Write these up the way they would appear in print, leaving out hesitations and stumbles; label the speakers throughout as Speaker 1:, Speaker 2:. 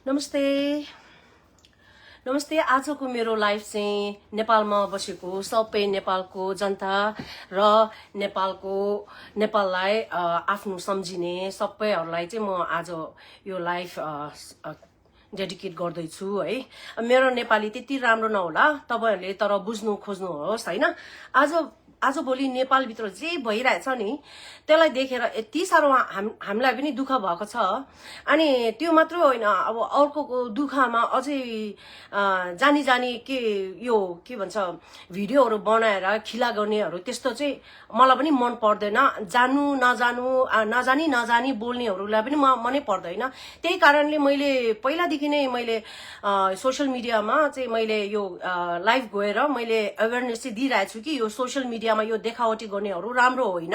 Speaker 1: नमस्ते नमस्ते आजको मेरो लाइफ चाहिँ नेपालमा बसेको सबै नेपालको जनता र नेपाललाई आफ्नो सम्झिने सबैहरुलाई चाहिँ म आज यो लाइफ डेडिकेट गर्दैछु है। मेरो नेपाली त्यति राम्रो नहोला तपाईहरुले तर बुझ्नु खोज्नुहोस् हैन। आज भोलि नेपाल भित्र जे भइरहेछ नि त्यसलाई देखेर यति सारो हामीलाई पनि दुःख भएको छ। अनि त्यो मात्र होइन अब अर्कोको दुःखमा अझै जानी के यो के भन्छ भिडियोहरु बनाएर खिला गर्नेहरु त्यस्तो चाहिँ मलाई पनि मन पर्दैन। जानु नजानी बोल्नेहरुलाई पनि मनै पर्दैन। त्यही कारणले मैले पहिलादेखि नै मैले सोशल मिडियामा चाहिँ मैले यो लाइभ गएर मैले अवेयरनेस चाहिँ दिइरहेछु कि यो सोशल मिडियामा यो देखावटी गर्नेहरु राम्रो होइन।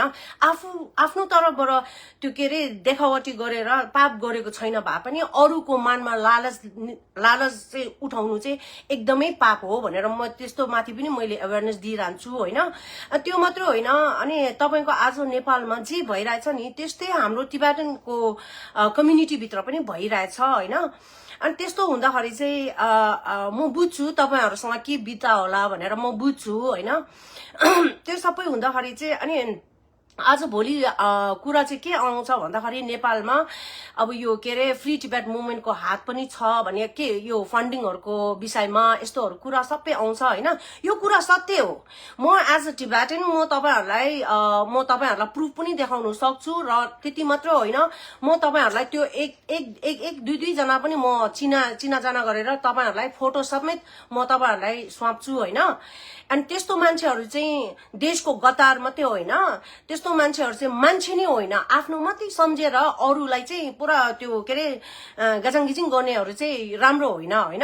Speaker 1: आफ्नो तर्फबाट त्यो के रे देखावटी गरेर पाप गरेको छैन भए पनि अरूको मनमा लालच चाहिँ उठाउनु चाहिँ एकदमै पाप हो भनेर म त्यस्तो माथि पनि मैले अवेयरनेस दिइरहन्छु हैन। त्यो मात्र होइन अनि तपाईको आज नेपालमा जे भइरहेछ नि त्यस्तै हाम्रो टिबेटनको कम्युनिटी भित्र पनि भइरहेछ हैन। अनि त्यस्तो हुँदाखेरि चाहिँ म बुझ्छु तपाईहरुसँग के बिता होला भनेर म बुझ्छु हैन। त्यो सबै हुँदाखेरि चाहिँ अनि आज भोलि कुरा चाहिँ के आउँछ भन्दाखेरि नेपालमा अब यो के रे फ्री टिबेट मुभमेन्टको हात पनि छ भने के यो फन्डिङहरुको विषयमा यस्तोहरु कुरा सबै आउँछ हैन। यो कुरा सत्य हो। म एज अ टिबेटन म तपाईहरुलाई प्रुफ पनि देखाउन सक्छु र त्यति मात्र होइन म तपाईहरुलाई त्यो एक दुई जना पनि म चिनाजाना गरेर तपाईहरुलाई फोटो समेत म तपाईहरुलाई स्वाप्छु हैन। अनि त्यस्तो मान्छेहरु चाहिँ देशको गद्दार मात्रै होइन, त्यस्तो मान्छेहरु चाहिँ मान्छे नै होइन, आफ्नो मात्रै सम्झेर अरूलाई चाहिँ पुरा त्यो के रे गजङगिजिङ गर्नेहरु चाहिँ राम्रो होइन हैन।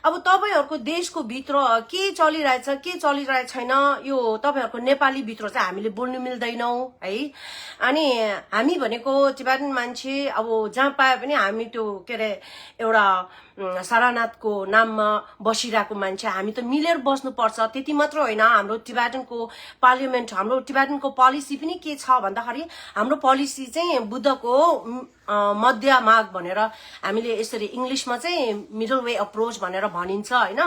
Speaker 1: अब तपाईहरुको देशको भित्र के चलिरहेछ के चलिरहेछ छैन यो तपाईहरुको नेपाली भित्र चाहिँ हामीले बोल्नु मिल्दैनौ है। अनि हामी भनेको टिबेटन मान्छे अब जहाँ पाए पनि हामी त्यो के रे एउटा सारानाथको नाममा बसिरहेको मान्छे हामी त मिलेर बस्नु पर्छ। त्यति मात्र होइन हाम्रो टिबेटनको पार्लियामेन्ट हाम्रो टिबेटनको पोलिसी पनि के छ भन्दाखेरि हाम्रो पोलिसी चाहिँ बुद्धको मध्य मार्ग भनेर हामीले यसरी इंग्लिशमा चाहिँ मिडल वे अप्रोच भनेर भनिन्छ हैन।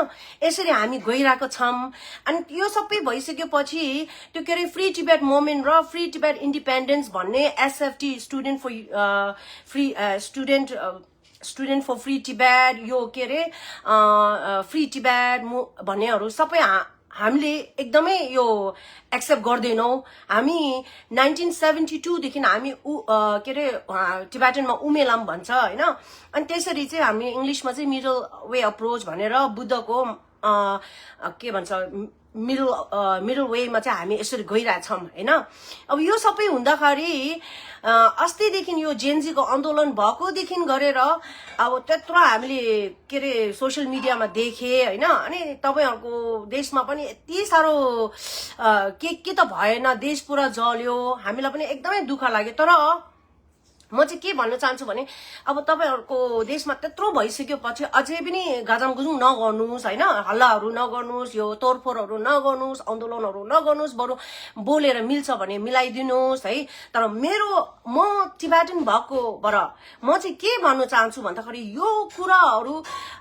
Speaker 1: यसरी हामी गइरहेको छौं। अनि यो सबै भइसकेपछि त्यो के रे फ्री टिबेट मुभमेन्ट र फ्री टिबेट इन्डिपेन्डेन्स भन्ने SFT student for free Tibet यो के रे फ्री टिबेट भन्नेहरु सबै हामीले एकदमै यो एक्सेप्ट गर्दैनौ। हामी 1972 देखि हामी के रे टिबेटनमा उमेलाम भन्छ हैन। अनि त्यसरी चाहिँ हामी इंग्लिशमा चाहिँ मिडल वे अप्रोच भनेर बुद्धको के भन्छ मिडल वेमा चाहिँ हामी यसरी गइरहेछौं हैन। अब यो सबै हुँदाखेरि अस्तिदेखि यो जेनजीको आन्दोलन भएको देखि गरेर अब त्यत्रो हामीले के रे सोशल मिडियामा देखे हैन। अनि तपाईहरुको देशमा पनि यति सारो के त भएन, देश पुरा जल्यो, हामीलाई पनि एकदमै दुःख लाग्यो। तर म चाहिँ के भन्न चाहन्छु भने अब तपाईहरुको देशमा त्यत्रो भइसकेपछि अझै पनि गाजामगुजुङ नगर्नुस् हैन, हल्लाहरु नगर्नुस्, यो तोडफोडहरु नगर्नुस्, आन्दोलनहरु नगर्नुस्, बरु बोलेर मिल्छ भने मिलाइदिनुस् है। तर म टिबेटन भएकोबाट म चाहिँ के भन्न चाहन्छु भन्दाखेरि यो कुराहरु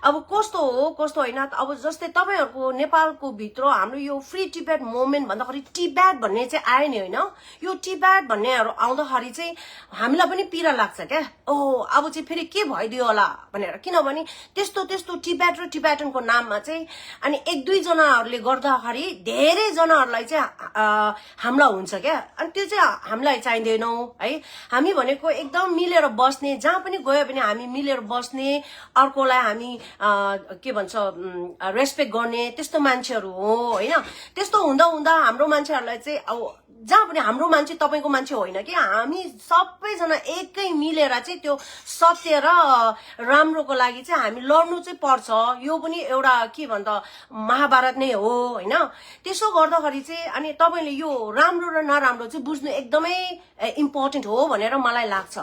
Speaker 1: अब कस्तो हो कस्तो हैन। अब जस्तै तपाईहरुको नेपालको भित्र हाम्रो यो फ्री टिबेट मुभमेन्ट भन्दाखेरि टिबेट भन्ने चाहिँ आयो नि हैन। यो टिबेट भन्नेहरु आउँदाखेरि चाहिँ हामीलाई पनि पीडा लाग्छ क्या। ओहो अब चाहिँ फेरि के भइदियो होला भनेर, किनभने त्यस्तो टिबेट र टिबेटनको नाममा चाहिँ अनि एक दुई जनाहरुले गर्दाखेरि धेरै जनाहरुलाई चाहिँ हमला हुन्छ क्या। अनि त्यो चाहिँ हामीलाई चाहिँदैनौ है। हामी भनेको एकदम मिलेर बस्ने, जहाँ पनि गयो भने हामी मिलेर बस्ने, अर्कोलाई हामी के भन्छ रेस्पेक्ट गर्ने त्यस्तो मान्छेहरु हो हैन। त्यस्तो हुँदा हाम्रो मान्छेहरुलाई चाहिँ अब जहाँ पनि हाम्रो मान्छे तपाईको मान्छे होइन कि हामी सबैजना एकै मिलेर चाहिँ त्यो सत्य र राम्रोको लागि चाहिँ हामी लड्नु चाहिँ पर्छ। यो पनि एउटा के भन्दा महाभारत नै हो हैन। त्यसो गर्दाखेरि चाहिँ अनि तपाईले यो राम्रो र नराम्रो चाहिँ बुझ्नु एकदमै इम्पोर्टेन्ट हो भनेर मलाई लाग्छ।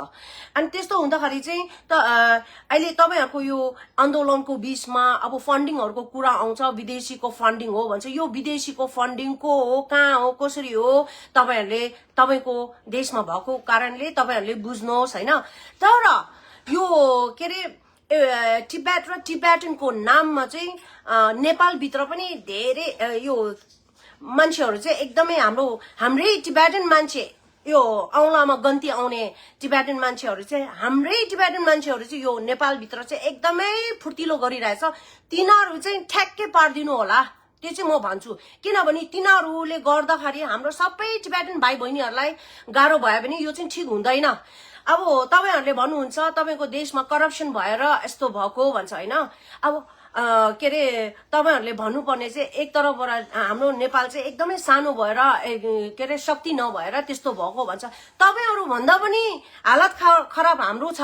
Speaker 1: अनि त्यस्तो हुँदाखेरि चाहिँ अहिले तपाईहरुको यो आन्दोलनको बीचमा अब फन्डिङहरुको कुरा आउँछ, विदेशीको फन्डिङ हो भन्छ। यो विदेशीको फन्डिङ को हो, कहाँ हो, कसरी हो तपाईहरुले तपाईको देशमा भएको कारणले तपाईहरुले बुझ्नुहोस् हैन। तर यो के रे टिबेट र टिबेटनको नाममा चाहिँ नेपालभित्र पनि धेरै यो मान्छेहरू चाहिँ एकदमै हाम्रै टिबेटन मान्छे यो औँलामा गन्ती आउने टिबेटन मान्छेहरू चाहिँ हाम्रै टिबेटन मान्छेहरू चाहिँ यो नेपालभित्र चाहिँ एकदमै फुर्तिलो गरिरहेछ तिनीहरू चाहिँ ठ्याक्कै पारिदिनु होला त्यो चाहिँ म भन्छु किनभने तिनीहरूले गर्दाखेरि हाम्रो सबै टिबेटन भाइ बहिनीहरूलाई गाह्रो भयो भने यो चाहिँ ठिक हुँदैन अब तपाईहरुले भन्नुहुन्छ तपाईको देशमा करप्सन भएर यस्तो भएको भन्छ हैन अब के रे तपाईहरुले भन्नुपर्ने चाहिँ एक तरफबाट हाम्रो नेपाल चाहिँ एकदमै सानो भएर के रे शक्ति नभएर त्यस्तो भएको भन्छ तपाईहरु भन्दा पनि हालत खराब हाम्रो छ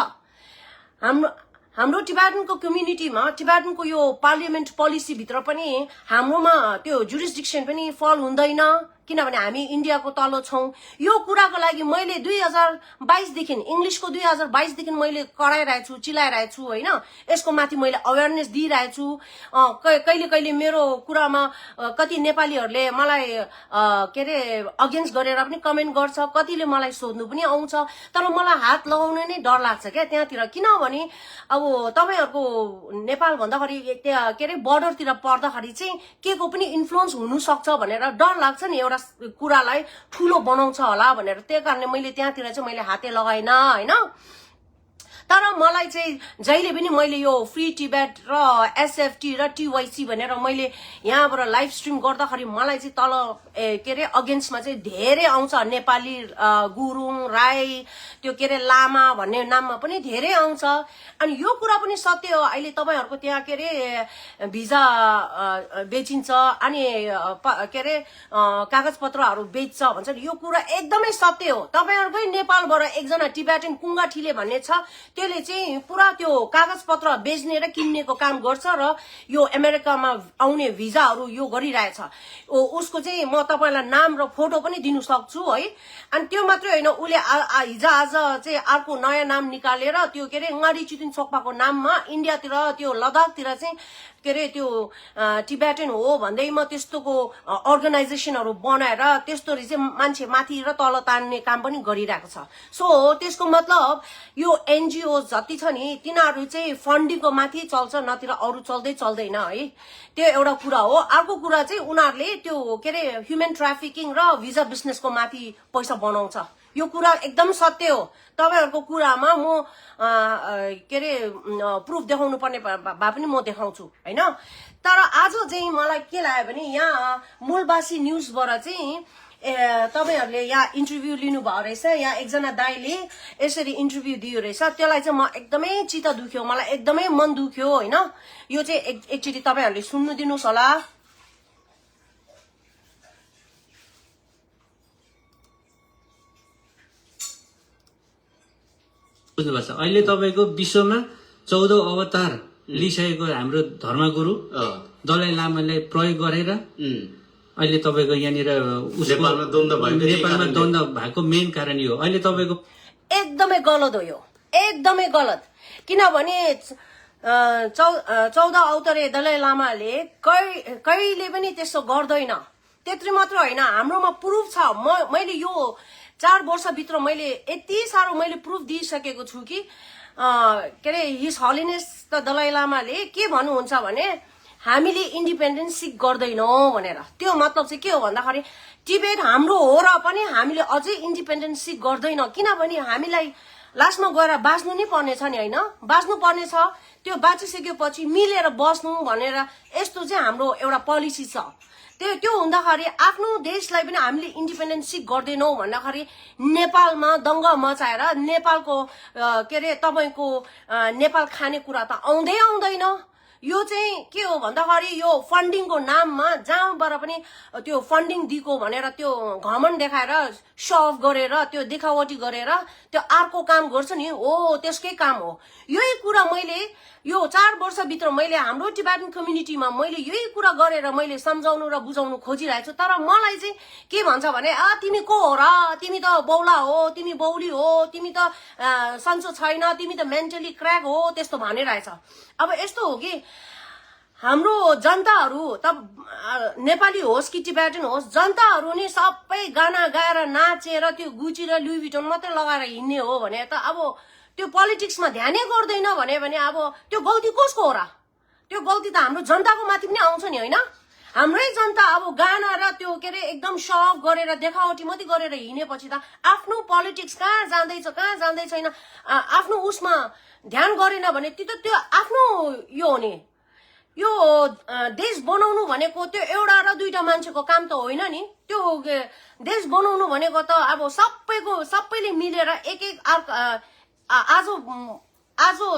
Speaker 1: हाम्रो टिबेटनको कम्युनिटीमा टिबेटनको यो पार्लियामेन्ट पोलिसी भित्र पनि हाम्रोमा त्यो जुरिसडिक्सन पनि फल हुँदैन किनभने हामी इन्डियाको तल छौं यो कुराको लागि मैले 2022 देखि इंग्लिशको 2022 देखि मैले कराइरहेको छु चिल्लाइरहेको छु हैन यसको माथि मैले अवेयरनेस दिइरहेको छु कहिले कहिले मेरो कुरामा कति नेपालीहरुले मलाई के रे अगेन्स्ट गरेर पनि कमेन्ट गर्छ कतिले मलाई सोध्नु पनि आउँछ तर मलाई हात लगाउन नै डर लाग्छ के त्यहाँतिर किनभने अब तपाईहरुको नेपाल भन्दाखेरि के रे बर्डरतिर पर्दाखेरि चाहिँ केको पनि इन्फ्लुएन्स हुनु सक्छ भनेर डर लाग्छ नि एउटा कुरालाई ठूलो बनाउँछ होला भनेर त्यही कारणले मैले त्यहाँतिर चाहिँ मैले हाते लगाइन हैन तर मलाई चाहिँ जहिले पनि मैले यो फ्री टिबेट र एसएफटी र टीवाईसी भनेर मैले यहाँबाट लाइभ स्ट्रिम गर्दाखेरि मलाई चाहिँ तल के रे अगेन्स्टमा चाहिँ धेरै आउँछ नेपाली गुरुङ राई त्यो के रे लामा भन्ने नाममा पनि धेरै आउँछ अनि यो कुरा पनि सत्य हो अहिले तपाईहरुको त्यहाँ के रे भिजा बेचिन्छ अनि के रे कागजपत्रहरू बेच्छ भन्छ यो कुरा एकदमै सत्य हो तपाईहरुकै नेपालबाट एकजना टिबेटन कुंगाठीले भन्ने छ त्यसले चाहिँ पुरा त्यो कागजपत्र बेच्ने र किन्नेको काम गर्छ र यो अमेरिकामा आउने भिजाहरू यो गरिरहेछ उसको चाहिँ म तपाईलाई नाम र फोटो पनि दिनु सक्छु है अनि त्यो मात्रै हैन उले हिजो आज चाहिँ अर्को नयाँ नाम निकालेर त्यो के रे ngaरी चुतिन सोक्पाको नाममा इन्डियातिर त्यो लद्दाखतिर चाहिँ के रे त्यो टिबेटन हो भन्दैमा त्यस्तोको अर्गनाइजेसनहरु बनाएर त्यस्तोरी चाहिँ मान्छे माथि र तल तान्ने काम पनि गरिरहेको छ सो त्यसको मतलब यो एनजीओ जति छ नि तिनीहरु चाहिँ फन्डिङको माथि चल्छ नतिर अरु चल्दैन है त्यो एउटा कुरा हो अर्को कुरा चाहिँ उनीहरुले त्यो के रे ह्युमन ट्राफिकिङ र भिजा बिजनेसको माथि पैसा बनाउँछ यो कुरा एकदम सत्य हो तपाईहरुको कुरामा म के रे प्रुफ देखाउनु पर्ने भए पनि म देखाउँछु हैन तर आज चाहिँ मलाई के लाग्यो भने यहाँ मूलवासी न्यूजबाट चाहिँ तपाईहरुले यहाँ इन्टरभ्यु लिनु भयो रहेछ यहाँ एकजना दाइले यसरी इन्टरभ्यु दियो रहेछ त्यसलाई चाहिँ म एकदमै चित्त दुख्यो मलाई एकदमै मन दुख्यो हैन यो चाहिँ एकचोटी तपाईहरुले सुन्नु दिनुस् होला
Speaker 2: बुझ्नुभएको छ अहिले तपाईको विश्वमा 14 अवतार लिइसकेको हाम्रो धर्मगुरु दलाई लामालाई प्रयोग गरेर अहिले तपाईको यहाँनिर नेपालमा द्वन्द्व भएको मेन कारण यो अहिले तपाईको
Speaker 1: एकदमै गलत हो यो एकदमै गलत किनभने 14 अवतारे दलाई लामाले कहिले पनि त्यस्तो गर्दैन त्यत्रै मात्र हैन हाम्रोमा प्रुफ छ मैले यो 4 वर्षभित्र मैले यति सारो मैले प्रुफ दिइसकेको छु कि के रे हिज हलिनेस द दलाई लामाले के भन्नुहुन्छ भने हामीले इन्डिपेन्डेन्स सिक गर्दैनौं भनेर त्यो मतलब चाहिँ के हो भन्दाखेरि टिबेट हाम्रो हो र पनि हामीले अझै इन्डिपेन्डेन्स सिक गर्दैन किनभने हामीलाई लास्टमा गएर बाँच्नु नै पर्ने छ नि हैन बाँच्नु पर्ने छ त्यो बाँचिसकेपछि मिलेर बस्नु भनेर यस्तो चाहिँ हाम्रो एउटा पोलिसी छ त्यो हुँदाखेरि आफ्नो देशलाई पनि हामीले इन्डिपेन्डेन्स सिक गर्दैनौं भन्दाखेरि नेपालमा दंगा मचाएर नेपालको के रे तपाईको नेपाल खाने कुरा त आउँदैन यो चाहिँ के हो भन्दाखेरि यो फन्डिङको नाममा जहाँबाट पनि त्यो फन्डिङ दिएको भनेर त्यो घमण्ड देखाएर शो अफ गरेर त्यो देखावटी गरेर त्यो अर्को काम गर्छ नि हो त्यसकै काम हो यही कुरा मैले यो 4 वर्षभित्र मैले हाम्रो टिबेटन कम्युनिटीमा मैले यही कुरा गरेर मैले सम्झाउनु र बुझाउनु खोजिरहेको छु तर मलाई चाहिँ के भन्छ भने तिमी को हो र तिमी त बौला हो तिमी बौली हो तिमी त सन्चो छैन तिमी त मेन्टली क्र्याक हो त्यस्तो भनिरहेछ अब यस्तो हो कि हाम्रो जनताहरू त नेपाली होस् कि टिबेटन होस् जनताहरू नि सबै गाना गाएर नाचेर त्यो गुची र लुई भिटन मात्रै लगाएर हिँड्ने हो भने त अब त्यो पोलिटिक्समा ध्यानै गर्दैन भने अब त्यो गल्ती कसको हो र त्यो गल्ती त हाम्रो जनताको माथि पनि आउँछ नि होइन हाम्रै जनता अब गाना र त्यो के अरे एकदम सफ गरेर देखावटी मात्रै गरेर हिँडेपछि त आफ्नो पोलिटिक्स कहाँ जाँदै छैन आफ्नो उसमा ध्यान गरेन भने त्यो आफ्नो यो हो नि यो देश बनाउनु भनेको त्यो एउटा र दुईटा मान्छेको काम त होइन नि त्यो देश बनाउनु भनेको त अब सबैले मिलेर एक आज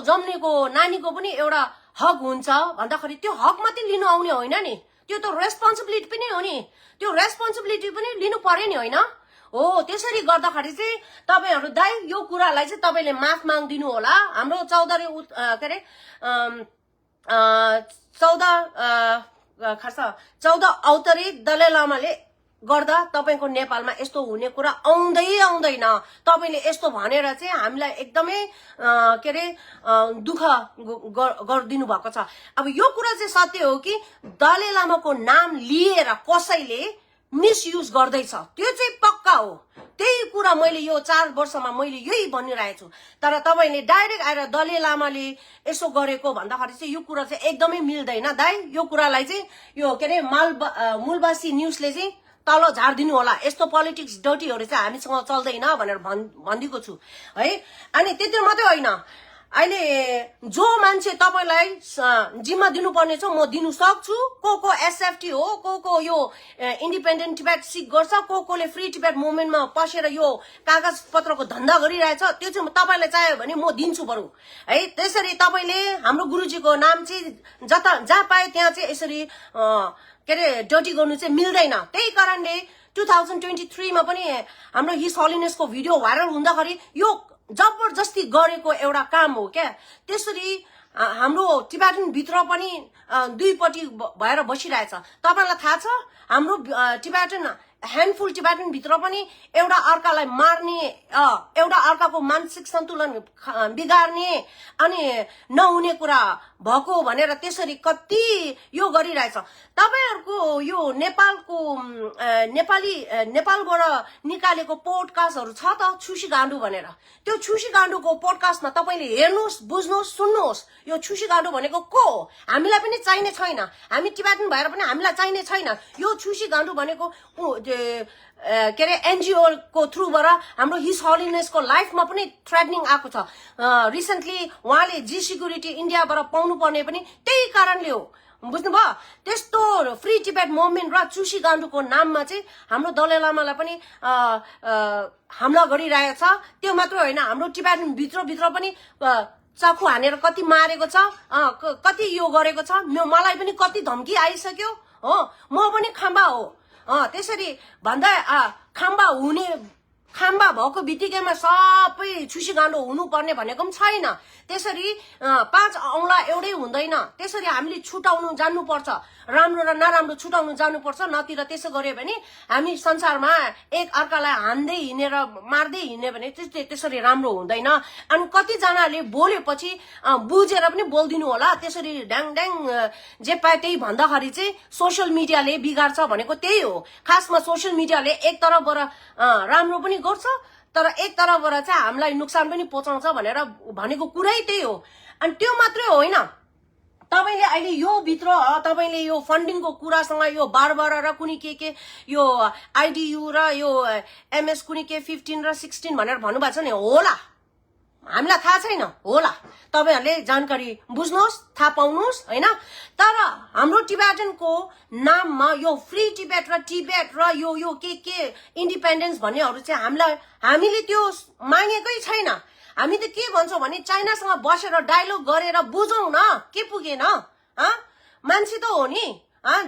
Speaker 1: जन्मेको नानीको पनि एउटा हक हुन्छ भन्दाखेरि त्यो हक मात्रै लिनु आउने होइन नि त्यो त रेस्पोन्सिबिलिटी पनि हो नि त्यो रेस्पोन्सिबिलिटी पनि लिनु पर्यो नि होइन हो त्यसरी गर्दाखेरि चाहिँ तपाईहरु दाइ यो कुरालाई चाहिँ तपाईले माफ माग्दिनु होला हाम्रो 14 अवतरी दलाई लामाले गर्दा तपाईको नेपालमा यस्तो हुने कुरा आउँदैन तपाईले यस्तो भनेर चाहिँ हामीलाई एकदमै के रे दुःख गर्दिनु भएको छ अब यो कुरा चाहिँ सत्य हो कि दलाई लामाको नाम लिएर कसैले मिसयुज गर्दैछ त्यो चाहिँ पक्का हो त्यही कुरा मैले यो 4 वर्षमा मैले यही भनिरहेको छु तर तपाईले डाइरेक्ट आएर दलाई लामाले यसो गरेको भन्दाखेरि चाहिँ यो कुरा चाहिँ एकदमै मिल्दैन दाइ यो कुरालाई चाहिँ यो के रे मूलवासी न्यूजले चाहिँ तल झार्दिनु होला यस्तो पोलिटिक्स डर्टीहरु चाहिँ हामीसँग चल्दैन भनेर भन्दिएको छु है अनि त्यति मात्रै होइन अहिले जो मान्छे तपाईलाई जिम्मा दिनुपर्ने छ म दिनु सक्छु को एसएफटी हो को यो इन्डिपेन्डेन्ट टिबेट सिक गर्छ कोले फ्री टिबेट मुभमेन्टमा पसेर यो कागज पत्रको धन्दा गरिरहेछ त्यो चाहिँ तपाईलाई चाहियो भने म दिन्छु बरु है त्यसरी तपाईले हाम्रो गुरुजीको नाम चाहिँ जहाँ पाए त्यहाँ चाहिँ यसरी के रे डर्टी गर्नु चाहिँ मिल्दैन त्यही कारणले 2023 मा पनि हाम्रो हिज होलिनेसको भिडियो भाइरल हुँदाखेरि यो जबरजस्ती गरेको एउटा काम हो क्या त्यसरी हाम्रो टिबेटन भित्र पनि दुईपट्टि भएर बसिरहेछ तपाईलाई थाहा छ हाम्रो टिबेटन ह्यान्डफुल टिबेटन भित्र पनि एउटा अर्कालाई मार्ने एउटा अर्काको मानसिक सन्तुलन बिगार्ने अनि नहुने कुरा भएको भनेर त्यसरी कति यो गरिरहेछ तपाईहरुको यो नेपालबाट निकालेको पोडकास्टहरु छ त छुसी गाण्डु भनेर त्यो छुसी गाण्डुको पोडकास्टमा तपाईले हेर्नुस् बुझ्नुस् सुन्नुस् यो छुसी गाण्डु भनेको को हो हामीलाई पनि चाहिने छैन हामी टिबेटन भएर पनि हामीलाई चाहिने छैन यो छुसी गाण्डु भनेको के रे एनजीओ को थ्रुबाट हाम्रो हिज होलिनेसको लाइफमा पनि थ्रेटनिङ आएको छ रिसेन्टली उहाँले जी सिक्युरिटी इन्डियाबाट पाउनु पर्ने पनि त्यही कारणले हो बुझ्नुभयो त्यस्तो फ्री टिबेट मुभमेन्ट र चुसी गाण्डुको नाममा चाहिँ हाम्रो दलाई लामालाई पनि हमला गरिरहेको छ त्यो मात्र होइन हाम्रो टिबेटन भित्र पनि चाकु हानेर कति मारेको छ कति यो गरेको छ मलाई पनि कति धम्की आइसक्यो हो म पनि खाम्बा हो त्यसरी भन्दा खाम्बा भएको बित्तिकैमा सबै छुसी गाण्डो हुनुपर्ने भनेको पनि छैन त्यसरी 5 औंला एउटै हुँदैन त्यसरी हामीले छुटाउनु जान्नुपर्छ राम्रो र नराम्रो छुटाउनु जान्नुपर्छ नतिर त्यसो गर्यो भने हामी संसारमा एक अर्कालाई हान्दै हिँडेर मार्दै हिँड्ने भने त्यसरी राम्रो हुँदैन अनि कति जनाले बोलेपछि बुझेर पनि बोल्दिनु होला त्यसरी ड्याङ जे पाए त्यही भन्दाखेरि चाहिँ सोशल मिडियाले बिगार्छ भनेको त्यही हो खासमा सोशल मिडियाले एक तरफबाट राम्रो पनि गर्छ तर एक तरफबाट चाहिँ हामीलाई नुकसान पनि पहुँचाउँछ भनेर भनेको कुरै त्यही हो अनि त्यो मात्रै होइन तपाईले अहिले यो भित्र तपाईले यो फन्डिङको कुरासँग यो बारबार र कुनै के यो आइडियु र यो एमएस कुनै के 15 र 16 भनेर भन्नुभएको छ नि होला हामीलाई थाहा छैन होला तपाईहरुले जानकारी बुझ्नुहोस् थाहा पाउनुहोस् हैन तर हाम्रो टिबेटनको नाममा यो फ्री टिबेट र यो के इन्डिपेन्डेन्स भन्नेहरु चाहिँ हामीले त्यो मागेकै छैन हामी त के भन्छौं भने चाइनासँग बसेर डायलग गरेर बुझौं न के पुगेन मान्छे त हो नि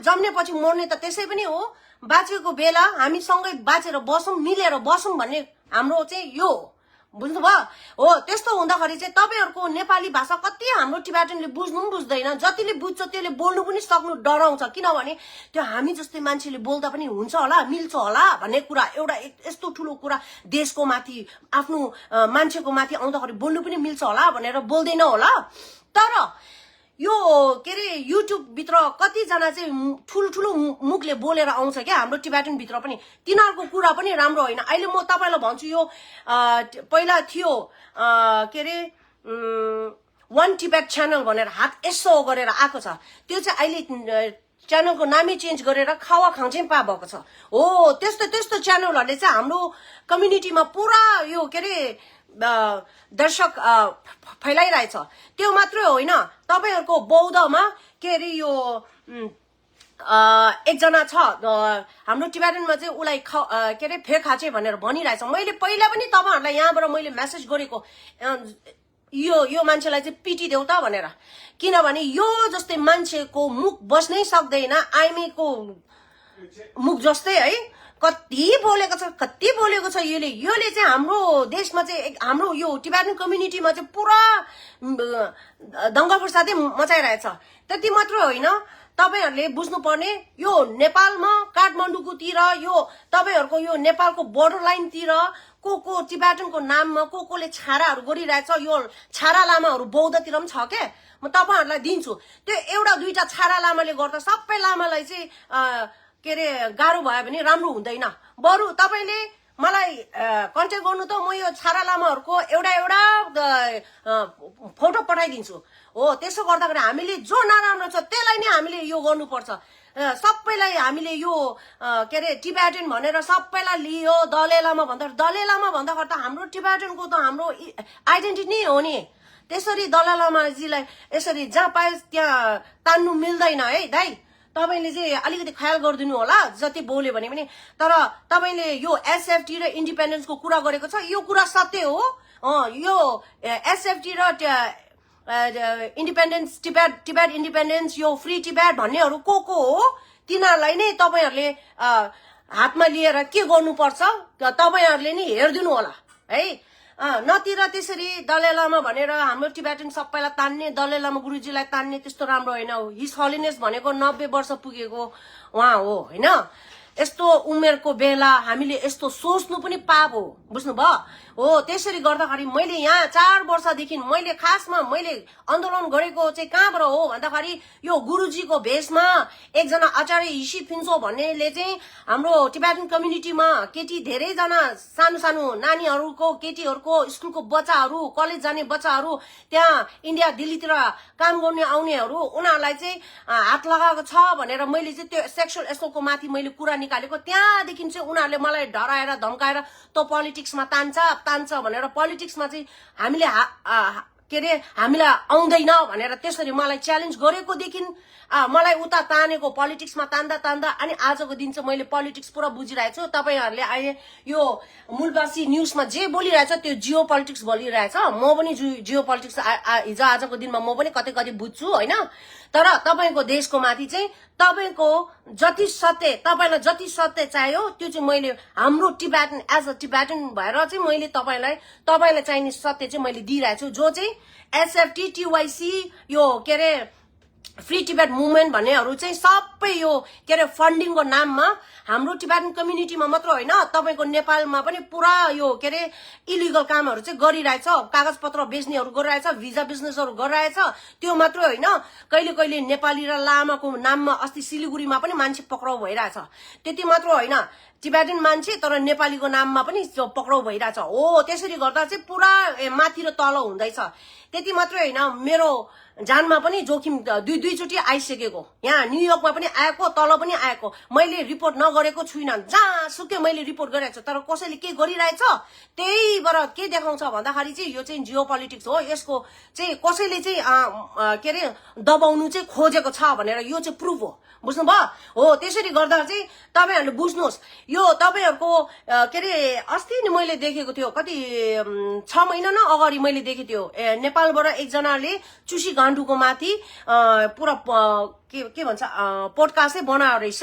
Speaker 1: जम्नेपछि मर्ने त त्यसै पनि हो बाँचेको बेला हामी सँगै बाँचेर बसौं मिलेर बसौं भन्ने हाम्रो चाहिँ यो बुझ्नुभयो हो त्यस्तो हुँदाखेरि चाहिँ तपाईहरुको नेपाली भाषा कति हाम्रो टिबेटनले बुझ्नु पनि बुझ्दैन जतिले बुझ्छ त्यसले बोल्नु पनि सक्नु डराउँछ किनभने त्यो हामी जस्तै मान्छेले बोल्दा पनि हुन्छ होला मिल्छ होला भन्ने कुरा एउटा यस्तो ठुलो कुरा देशको माथि आफ्नो मान्छेको माथि आउँदाखेरि बोल्नु पनि मिल्छ होला भनेर बोल्दैन होला तर यो के अरे युट्युब भित्र कतिजना चाहिँ ठुलो मुखले बोलेर आउँछ क्या हाम्रो टिबेटन भित्र पनि तिनीहरूको कुरा पनि राम्रो होइन अहिले म तपाईलाई भन्छु यो पहिला थियो के अरे वन टिबेट च्यानल भनेर हात यसो गरेर आएको छ त्यो चाहिँ अहिले च्यानलको नामै चेन्ज गरेर खावा खान्छै पा भएको छ हो त्यस्तो च्यानलहरूले चाहिँ हाम्रो कम्युनिटीमा पुरा यो के अरे दर्शक फैलाइरहेछ त्यो मात्रै होइन तपाईहरुको बौद्धमा के अरे यो एकजना छ हाम्रो टिबेटनमा चाहिँ उलाई के अरे फेखाचे भनेर भनिरहेछ मैले पहिला पनि तपाईहरुलाई यहाँबाट मैले मेसेज गरेको यो मान्छेलाई चाहिँ पिटी देऊ त भनेर किनभने यो जस्तै मान्छेको मुख बस्नै सक्दैन आइमीको मुख जस्तै है कति बोलेको छ योले चाहिँ हाम्रो देशमा चाहिँ हाम्रो यो टिबेटन कम्युनिटीमा चाहिँ पुरा दंगा फसादै मचाइरहेछ त्यति मात्र होइन तपाईहरुले बुझ्नुपर्ने यो नेपालमा काठमाडौँकोतिर यो तपाईहरुको यो नेपालको बोर्डर लाइनतिर को टिबेटनको नाममा कोले छाराहरु गरिरहेछ यो छारा लामाहरु बौद्धतिर पनि छ के म तपाईहरुलाई दिन्छु त्यो एउटा दुईटा छारा लामाले गर्दा सबै लामालाई चाहिँ के अरे गाह्रो भयो भने राम्रो हुँदैन बरु तपाईले मलाई कन्ट्याक्ट गर्नु त म यो छारा लामाहरुको एउटा फोटो पठाइदिन्छु हो त्यसो गर्दाखेरि हामीले जो नराम्रो छ त्यसलाई नै हामीले यो गर्नुपर्छ सबैलाई हामीले यो के अरे टिबेटन भनेर सबैलाई लियो दलाई लामा भन्दाखेरि त हाम्रो टिबेटनको त हाम्रो आइडेन्टिटी नै हो नि त्यसरी दलाई लामाजीलाई यसरी जहाँ पाए त्यहाँ तान्नु मिल्दैन है दाइ तपाईले चाहिँ अलिकति ख्याल गरिदिनु होला जति बोल्यो भने पनि तर तपाईले यो एसएफटी र इन्डिपेन्डेन्सको कुरा गरेको छ यो कुरा सत्य हो यो एसएफटी र इन्डिपेन्डेन्स टिबेट इन्डिपेन्डेन्स यो फ्री टिबेट भन्नेहरु को हो तिनीहरुलाई नै तपाईहरुले हातमा लिएर के गर्नुपर्छ तपाईहरुले नै हेर्दिनु होला है नतिर त्यसरी दलाई लामा भनेर हाम्रो टिबेटन सबैलाई तान्ने दलाई लामा गुरुजीलाई तान्ने त्यस्तो राम्रो होइन हिज हलिनेस भनेको 90 वर्ष पुगेको उहाँ हो हैन यस्तो उमेरको बेला हामीले यस्तो सोच्नु पनि पाप हो बुझ्नुभयो हो त्यसरी गर्दाखेरि मैले यहाँ 4 वर्षदेखि मैले खासमा मैले आन्दोलन गरेको चाहिँ कहाँबाट हो भन्दाखेरि यो गुरुजीको भेषमा एकजना आचार्य हिसी फिन्सो भन्नेले चाहिँ हाम्रो टिबेटन कम्युनिटीमा केटी धेरै जना सानो नानीहरुको केटीहरुको स्कुलको बच्चाहरु कलेज जाने बच्चाहरु त्यहाँ इन्डिया दिल्लीतिर काम गर्ने आउनेहरु उनीहरुलाई चाहिँ हात लगाएको छ भनेर मैले चाहिँ त्यो सेक्सुअल एसोल्टको माथि मैले कुरा निकालेको त्यहाँदेखि चाहिँ उनीहरुले मलाई डराएर धम्काएर त पोलिटिक्समा तान्छ भनेर पोलिटिक्समा चाहिँ हामीले के अरे हामीलाई आउँदैन भनेर त्यसरी मलाई च्यालेन्ज गरेको देखि मलाई उता तानेको पोलिटिक्समा तान्दा अनि आजको दिन चाहिँ मैले पोलिटिक्स पुरा बुझिरहेछु तपाईहरुले अहिले यो मूलवासी न्यूजमा जे बोलिरहेछ त्यो जियो पोलिटिक्स बोलिरहेछ म पनि जियो पोलिटिक्स हिजो आजको दिनमा म पनि कतै बुझ्छु हैन तर तपाईको देशको माथि चाहिँ तपाईको जति सत्य तपाईलाई जति सत्य चाहियो त्यो चाहिँ मैले हाम्रो टिबेटन एज अ टिबेटन भएर चाहिँ मैले तपाईलाई चाहिने सत्य चाहिँ मैले दिइरहेछु जो चाहिँ एसएफटी टीवाईसी यो के अरे फ्री टिबेट मुभमेन्ट भन्नेहरु चाहिँ सबै यो के अरे फन्डिङको नाममा हाम्रो टिबेटन कम्युनिटीमा मात्र होइन तपाईको नेपालमा पनि पुरा यो के अरे इलिगल कामहरु चाहिँ गरिरहेछ कागज पत्र बेच्नेहरु गरिरहेछ भिजा बिजनेसहरु गरिरहेछ त्यो मात्र होइन कहिले नेपाली र लामाको नाममा अस्ति सिलिगुडीमा पनि मान्छे पक्राउ भइरहेछ त्यति मात्र होइन टिबेटन मान्छे तर नेपालीको नाममा पनि पक्राउ भइरहेछ हो त्यसरी गर्दा चाहिँ पुरा माथि र तल हुँदैछ त्यति मात्र होइन मेरो जानमा पनि जोखिम दुईचोटी आइसकेको यहाँ न्यूयोर्कमा पनि आएको तल पनि आएको मैले रिपोर्ट नगरेको छुइनँ जहाँसुकै मैले रिपोर्ट गरेको छु तर कसैले के गरिरहेछ त्यहीबाट के देखाउँछ भन्दाखेरि चाहिँ यो चाहिँ जियो पोलिटिक्स हो यसको चाहिँ कसैले चाहिँ के अरे दबाउनु चाहिँ खोजेको छ भनेर यो चाहिँ प्रुफ हो बुझ्नुभयो हो त्यसरी गर्दा चाहिँ तपाईहरुले बुझ्नुहोस् यो तपाईहरुको के अरे अस्ति नि मैले देखेको थियो कति 6 महिना न अगाडि मैले देखेको थियो नेपालबाट एकजनाले चुसी गाण्डुको माथि पुरा के भन्छ पोडकास्टै बनायो रहेछ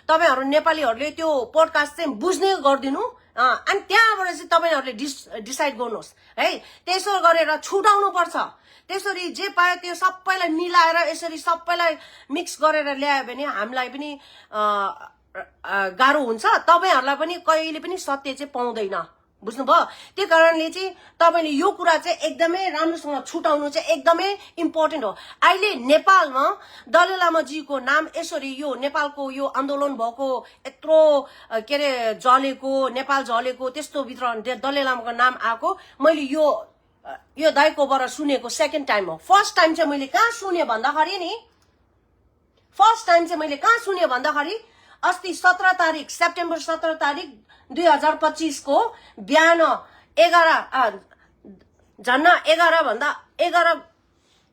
Speaker 1: तपाईहरु नेपालीहरुले त्यो पोडकास्ट चाहिँ बुझ्ने गर्दिनु अनि त्यहाँबाट चाहिँ तपाईहरुले डिसाइड गर्नुहोस् है त्यसो गरेर छुटाउनु पर्छ त्यसरी जे पायो त्यो सबैलाई मिलाएर यसरी सबैलाई मिक्स गरेर ल्यायो भने हामीलाई पनि गाह्रो हुन्छ तपाईहरुलाई पनि कहिले पनि सत्य चाहिँ पाउँदैन बुझ्नुभयो त्यही कारणले चाहिँ तपाईले यो कुरा चाहिँ एकदमै राम्रोसँग छुटाउनु चाहिँ एकदमै इम्पोर्टेन्ट हो अहिले नेपालमा दलाइ लामाजीको नाम यसरी यो नेपालको यो आन्दोलन भएको यत्रो के अरे जलेको नेपाल जलेको त्यस्तो भित्र दलाइ लामाको नाम आएको मैले यो दाइकोबाट सुनेको सेकेन्ड टाइम हो फर्स्ट टाइम चाहिँ मैले कहाँ सुने भन्दाखेरि नि फर्स्ट टाइम चाहिँ मैले कहाँ सुने भन्दाखेरि अस्ति 17 तारिक सेप्टेम्बर 17 तारिक 2025 को बिहान 11 झन्ना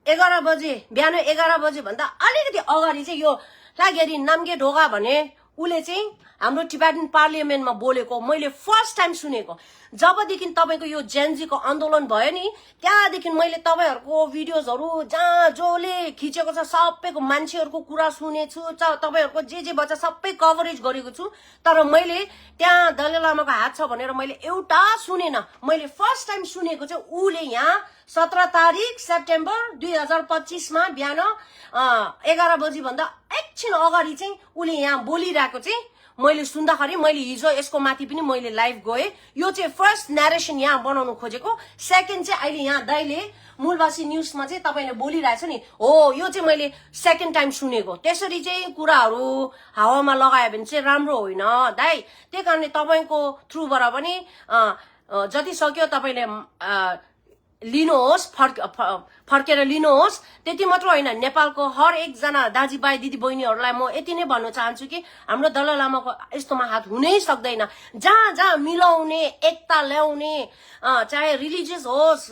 Speaker 1: 11 बजे बिहान 11 बजे भन्दा अलिकति अगाडि चाहिँ यो लागेरी नाम्गे ढोगा भने उले चाहिँ हाम्रो टिबेटन पार्लियामेन्टमा बोलेको मैले फर्स्ट टाइम सुनेको जबदेखि तपाईको यो जेनजीको आन्दोलन भयो नि त्यहाँदेखि मैले तपाईहरुको भिडियोजहरु जहाँ जोले खिचेको छ सबैको मान्छेहरुको कुरा सुनेछु तपाईहरुको जे बच्चा सबै कभरेज गरेको छु तर मैले त्यहाँ दलाइ लामाको हात छ भनेर मैले एउटा सुनेन मैले फर्स्ट टाइम सुनेको चाहिँ उले यहाँ 17 तारिक सेप्टेम्बर 2025 मा बिहान 11 बजे भन्दा एकछिन अगाडि चाहिँ उले यहाँ बोलिरहेको चाहिँ मैले सुन्दाखेरि मैले हिजो यसको माथि पनि मैले लाइभ गए यो चाहिँ फर्स्ट नरेसन यहाँ बनाउनु खोजेको सेकेन्ड चाहिँ अहिले यहाँ दाइले मूलवासी न्यूजमा चाहिँ तपाईले बोलिरहेछ नि हो यो चाहिँ मैले सेकेन्ड टाइम सुनेको त्यसरी चाहिँ कुराहरू हावामा लगायो भने चाहिँ राम्रो होइन दाइ त्यही कारणले तपाईको थ्रुबाट पनि जति सक्यो तपाईले लिनुहोस् फर्केर लिनुहोस् त्यति मात्र होइन नेपालको हर एकजना दाजुभाइ दिदी बहिनीहरूलाई म यति नै भन्न चाहन्छु कि हाम्रो दलाइ लामाको यस्तोमा हात हुनै सक्दैन जहाँ जहाँ मिलाउने एकता ल्याउने चाहे रिलिजियस होस्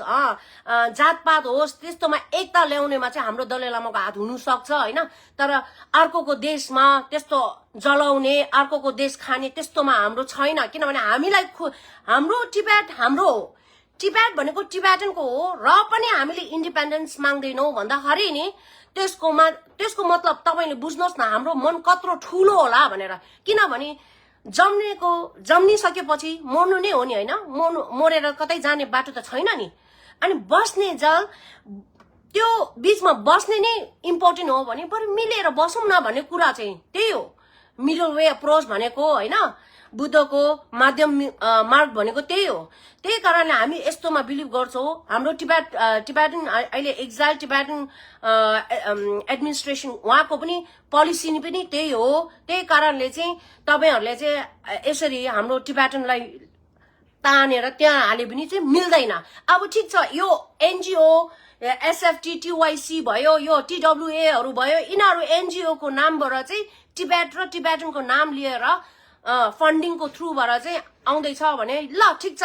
Speaker 1: जातपात होस् त्यस्तोमा एकता ल्याउनेमा चाहिँ हाम्रो दलाइ लामाको हात हुन सक्छ हैन तर अर्कोको देशमा त्यस्तो जलाउने अर्कोको देश खाने त्यस्तोमा हाम्रो छैन किनभने हामीलाई हाम्रो टिबेट भनेको टिबेटनको हो र पनि हामीले इन्डिपेन्डेन्स माग्दैनौ भन्दाखेरि नि त्यसको मतलब तपाईले बुझ्नुहोस् न हाम्रो मन कत्रो ठुलो होला भनेर किनभने जम्निसकेपछि मर्नु नै हो नि हैन मरेर कतै जाने बाटो त छैन नि अनि बस्ने जल त्यो बीचमा बस्ने नै इम्पोर्टेन्ट हो भने बरु मिलेर बसौं न भन्ने कुरा चाहिँ त्यही हो मिडल वे अप्रोच भनेको हैन बुद्धको माध्यम मार्ग भनेको त्यही हो त्यही कारणले हामी यस्तोमा बिलिभ गर्छौं हाम्रो टिबेटन अहिले एक्जाइल टिबेटन एडमिनिस्ट्रेसन उहाँको पनि पोलिसी पनि त्यही हो त्यही कारणले चाहिँ तपाईहरुले चाहिँ यसरी हाम्रो टिबेटनलाई तानेर त्यहाँ हाले पनि चाहिँ मिल्दैन अब ठीक छ यो एनजीओ एसएफटी टीवाईसी भयो यो टीडब्ल्यूए हरु भयो यिनीहरु एनजीओ को नामबाट चाहिँ टिबेट र टिबेटनको नाम लिएर फन्डिङको थ्रुबाट चाहिँ आउँदैछ भने ल ठीक छ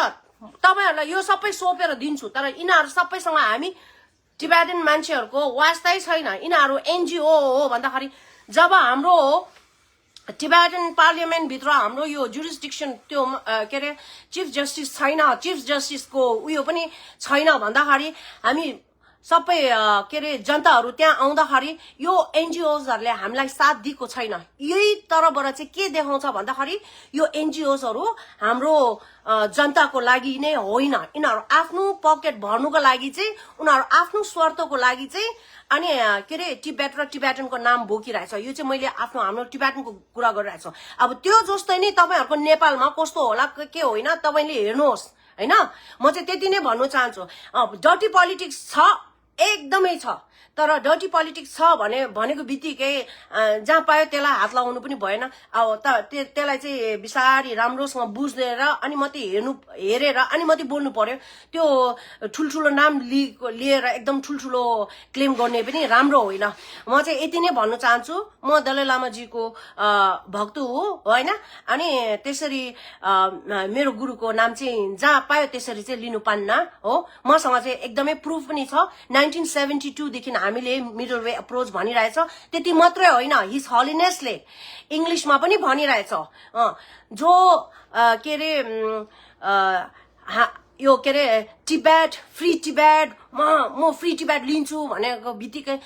Speaker 1: तपाईहरुलाई यो सबै सोपेर दिन्छु तर यिनीहरु सबैसँग हामी टिबेटन मान्छेहरुको वास्तै छैन यिनीहरु एनजीओ हो भन्दाखेरि जब हाम्रो टिबेटन पार्लियामेन्ट भित्र हाम्रो यो जुरिस्डिक्सन त्यो के रे चीफ जस्टिस छैन चीफ जस्टिसको उयो पनि छैन भन्दाखेरि हामी सबै के रे जनताहरु त्यहाँ आउँदाखेरि यो एनजीओजहरुले हामीलाई साथ दिएको छैन यही तरबाट चाहिँ के देखाउँछ भन्दाखेरि यो एनजीओजहरु हाम्रो जनताको लागि नै होइन यिनीहरु आफ्नो पकेट भर्नुको लागि चाहिँ उनीहरु आफ्नो स्वार्थको लागि चाहिँ अनि के रे टिबेट र टिबेटनको नाम बोकिरहेछ यो चाहिँ मैले हाम्रो टिबेटनको कुरा गरिरहेछु अब त्यो जस्तै नै तपाईहरुको नेपालमा कस्तो होला के होइन तपाईले हेर्नुहोस् हैन म चाहिँ त्यति नै भन्नु चाहन्छु डर्टी पोलिटिक्स छ एकदमै छ तर डर्टी पोलिटिक्स छ भनेको बित्तिकै जहाँ पायो त्यसलाई हात लगाउनु पनि भएन अब त्यसलाई चाहिँ बिसारी राम्रोसँग बुझेर अनि मात्रै हेरेर अनि मात्रै बोल्नु पर्यो त्यो ठुलठुलो नाम लिएर एकदम ठुलठुलो क्लेम गर्ने पनि राम्रो होइन म चाहिँ यति नै भन्न चाहन्छु म दलाइ लामाजीको भक्त हो हैन अनि त्यसरी मेरो गुरुको नाम चाहिँ जहाँ पायो त्यसरी चाहिँ लिनु पान्न हो मसँग चाहिँ एकदमै प्रुफ पनि छ 1972 देखि हामीले मिडल वे अप्रोच भनिरहेछ त्यति मात्रै होइन हिज हलिनेसले इंग्लिशमा पनि भनिरहेछ जो के रे यो के रे टिबेट फ्री टिबेट म फ्री टिबेट लिन्छु भनेको बित्तिकै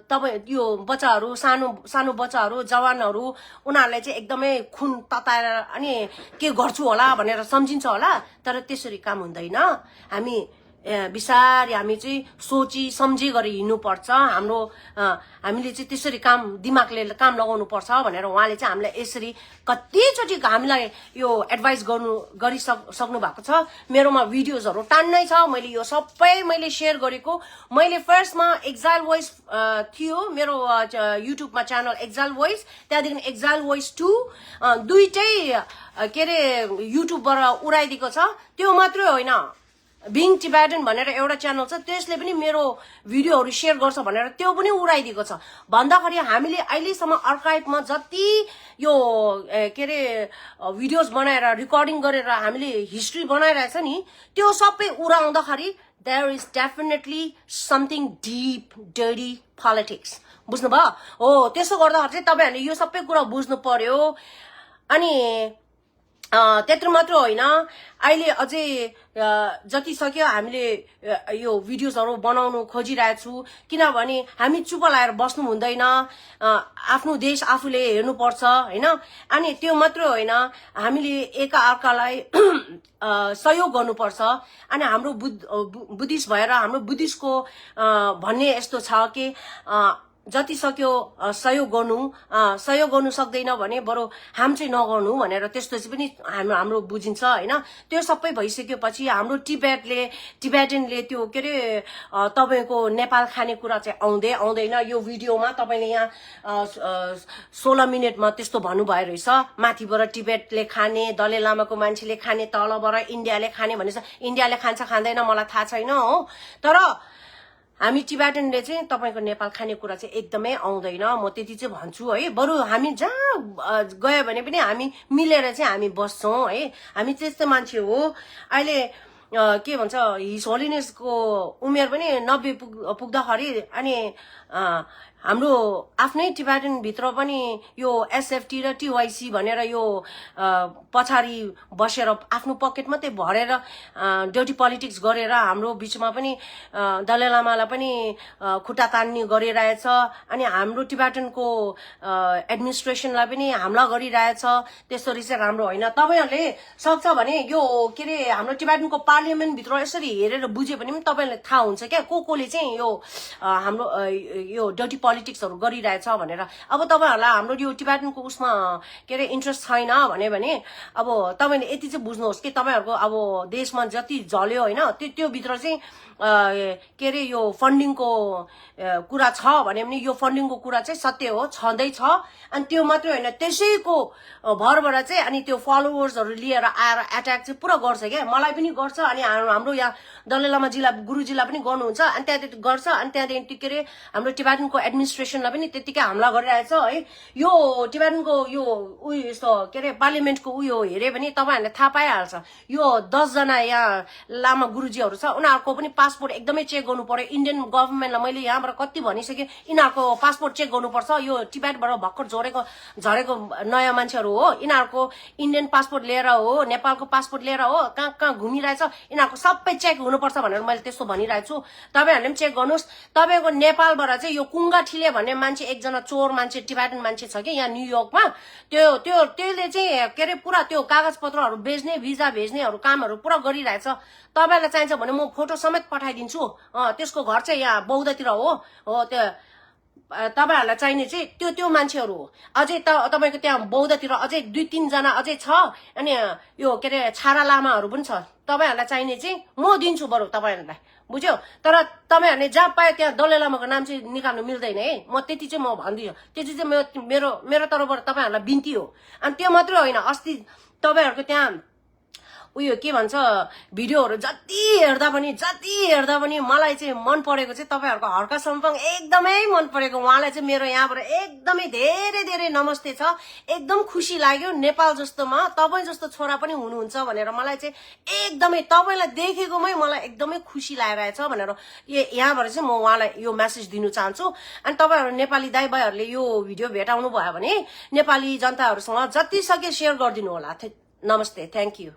Speaker 1: तपाई यो बच्चाहरु सानो बच्चाहरु जवानहरु उनीहरुले चाहिँ एकदमै खुन तताएर अनि के गर्छु होला भनेर सम्झिन्छ होला तर त्यसरी काम हुँदैन हामी बिस्तारै हामी चाहिँ सोची सम्झी गरी हिँड्नुपर्छ हाम्रो हामीले चाहिँ त्यसरी दिमागले काम लगाउनु पर्छ भनेर उहाँले चाहिँ हामीलाई यसरी कतिचोटि हामीलाई यो एडभाइस गरिसक्नु भएको छ मेरोमा भिडियोजहरू टान्नै छ मैले यो सबै मैले सेयर गरेको मैले फर्स्टमा एक्जाइल भोइस थियो मेरो युट्युबमा च्यानल एक्जाइल भोइस त्यहाँदेखि एक्जाइल भोइस 2 दुईटै के अरे युट्युबबाट उडाइदिएको छ त्यो मात्रै होइन बिङ टिबेटन भनेर एउटा च्यानल छ त्यसले पनि मेरो भिडियोहरू सेयर गर्छ भनेर त्यो पनि उडाइदिएको छ भन्दाखेरि हामीले अहिलेसम्म आर्काइभमा जति यो के अरे भिडियोज बनाएर रेकर्डिङ गरेर हामीले हिस्ट्री बनाइरहेछ नि त्यो सबै उडाउँदाखेरि there is definitely something deep dirty politics बुझ्नुभयो हो त्यसो गर्दाखेरि चाहिँ तपाईहरूले यो सबै कुरा बुझ्नु पर्यो अनि त्यत्रो मात्र होइन अहिले अझै जति सक्यो हामीले यो भिडियोजहरू बनाउनु खोजिरहेछु किनभने हामी चुप लाएर बस्नु हुँदैन आफ्नो देश आफूले हेर्नुपर्छ हैन अनि त्यो मात्र होइन हामीले एकाअर्कालाई सहयोग गर्नुपर्छ अनि हाम्रो बुद्धिस्ट भएर हाम्रो बुद्धिस्टको भन्ने यस्तो छ कि जति सक्यो सहयोग गर्नु सक्दैन भने बरु हाम चाहिँ नगर्नु भनेर त्यस्तो चाहिँ पनि हाम्रो बुझिन्छ हैन त्यो सबै भइसकेपछि हाम्रो टिबेटनले त्यो के अरे तपाईको नेपाल खाने कुरा चाहिँ आउँदैन यो भिडियोमा तपाईले यहाँ 16 मिनेटमा त्यस्तो भन्नुभयो रहेछ माथिबाट टिबेटले खाने दलाई लामाको मान्छेले खाने तलबाट इन्डियाले खाने भनेछ इन्डियाले खान्छ खाँदैन मलाई थाहा छैन हो तर हामी टिबेटनले चाहिँ तपाईको नेपाल खाने कुरा चाहिँ एकदमै आउँदैन म त्यति चाहिँ भन्छु है बरु हामी जहाँ गयो भने पनि हामी मिलेर चाहिँ हामी बस्छौं है हामी त्यस्तै मान्छे हो अहिले के भन्छ हिज होलिनेसको उमेर पनि 90 पुग्दाखेरि अनि हाम्रो आफ्नै टिबेटन भित्र पनि यो एसएफटी र टीवाईसी भनेर यो पछाडी बसेर आफ्नो पकेट मात्रै भरेर डर्टी पोलिटिक्स गरेर हाम्रो बीचमा पनि दलाई लामालाई पनि खुट्टा तान्ने गरिरहेछ अनि हाम्रो टिबेटनको एडमिनिस्ट्रेसनलाई पनि हमला गरिरहेछ त्यसरी चाहिँ राम्रो होइन तपाईहरुले सक्छ भने यो के रे हाम्रो टिबेटनको पार्लियामेन्ट भित्र यसरी हेरेर बुझे पनि तपाईहरुलाई थाहा हुन्छ के कोले चाहिँ यो हाम्रो यो डर्टी पोलिटिक्सहरु गरिरहेछ भनेर अब तपाईहरुलाई हाम्रो यो टिबेटनको उसमा के रे इन्ट्रेस्ट छैन भने अब तपाईले यति चाहिँ बुझ्नुहोस् कि तपाईहरुको अब देशमा जति झल्यो हैन त्यो भित्र चाहिँ के रे यो फन्डिङको कुरा छ भने पनि यो फन्डिङको कुरा चाहिँ सत्य हो छँदै छ अनि त्यो मात्रै हैन त्यसैको भरबाट चाहिँ अनि त्यो फलोवर्सहरु लिएर आएर अट्याक चाहिँ पुरा गर्छ के मलाई पनि गर्छ अनि हाम्रो यहाँ दलाई लामा जिल्ला गुरुजीलाई पनि गर्नुहुन्छ अनि त्यहाँ गर्छ अनि त्यहाँदेखि के रे हाम्रो टिबेटनको एडमिनिस्ट्रेसनलाई पनि त्यतिकै हमला गरिरहेछ है यो टिबेटनको यो उयो यस्तो के रे पार्लियामेन्टको उयो हेरे भने तपाईहरुले थाहा पाइहाल्छ यो 10 जना यहाँ लामा गुरुजीहरु छ उनीहरुको पनि पासपोर्ट एकदमै चेक गर्नु पर्यो इन्डियन गभर्नमेन्टलाई मैले यहाँबाट कति भनिसके इनाको पासपोर्ट चेक गर्नुपर्छ यो टिबेटबाट भक्कर झरेको नयाँ मान्छेहरु हो इनाको इन्डियन पासपोर्ट लिएर हो नेपालको पासपोर्ट लिएर हो कहाँ घुमिरहेछ इनाको सबै चेक हुनुपर्छ भनेर मैले त्यस्तो भनिरहेको छु तपाईहरुले पनि चेक गर्नुस् तपाईको नेपालबाट चाहिँ यो कुंगा ठिले भन्ने मान्छे एकजना चोर मान्छे टिबेटन मान्छे छ कि यहाँ न्यूयोर्कमा त्यसले चाहिँ के रे पुरा त्यो कागज पत्रहरु बेच्ने भिजा भेज्नेहरु कामहरु पुरा गरिरहेछ तपाईलाई चाहिन्छ भने म फोटो समेत पठाइदिन्छु त्यसको घर चाहिँ यहाँ बौद्धतिर हो त्यो तपाईहरुलाई चाहिने चाहिँ त्यो मान्छेहरु हो अझै तपाईको त्यहाँ बौद्धतिर अझै 2-3 जना अझै छ अनि यो के रे छारा लामाहरु पनि छ तपाईहरुलाई चाहिने चाहिँ म दिन्छु बरु तपाईहरुलाई बुझ्यो तर तपाईहरुले जहाँ पाए त्यहाँ दलाई लामाको नाम चाहिँ निकाल्नु मिल्दैन है म त्यति चाहिँ म भन्दियो त्यति चाहिँ मेरो तर्फबाट तपाईहरुलाई बिन्ती हो अनि त्यो मात्रै होइन अस्ति तपाईहरुको त्यहाँ उयो के भन्छ भिडियोहरु जति हेर्दा पनि मलाई चाहिँ मन परेको चाहिँ तपाईहरुको हर्का सम्पङ एकदमै मन परेको उहाँलाई चाहिँ मेरो यहाँबाट एकदमै धेरै नमस्ते छ एकदम खुसी लाग्यो नेपाल जस्तोमा तपाई जस्तो छोरा पनि हुनुहुन्छ भनेर मलाई चाहिँ एकदमै तपाईलाई देखेकोमै मलाई एकदमै खुसी लागिरहेछ भनेर यहाँबाट चाहिँ म उहाँलाई यो मेसेज दिनु चाहन्छु अनि तपाईहरु नेपाली दाइ भाइहरुले यो भिडियो भेटाउनु भयो भने नेपाली जनताहरुसँग जति सके शेयर गरिदिनु होला नमस्ते थ्यांक यू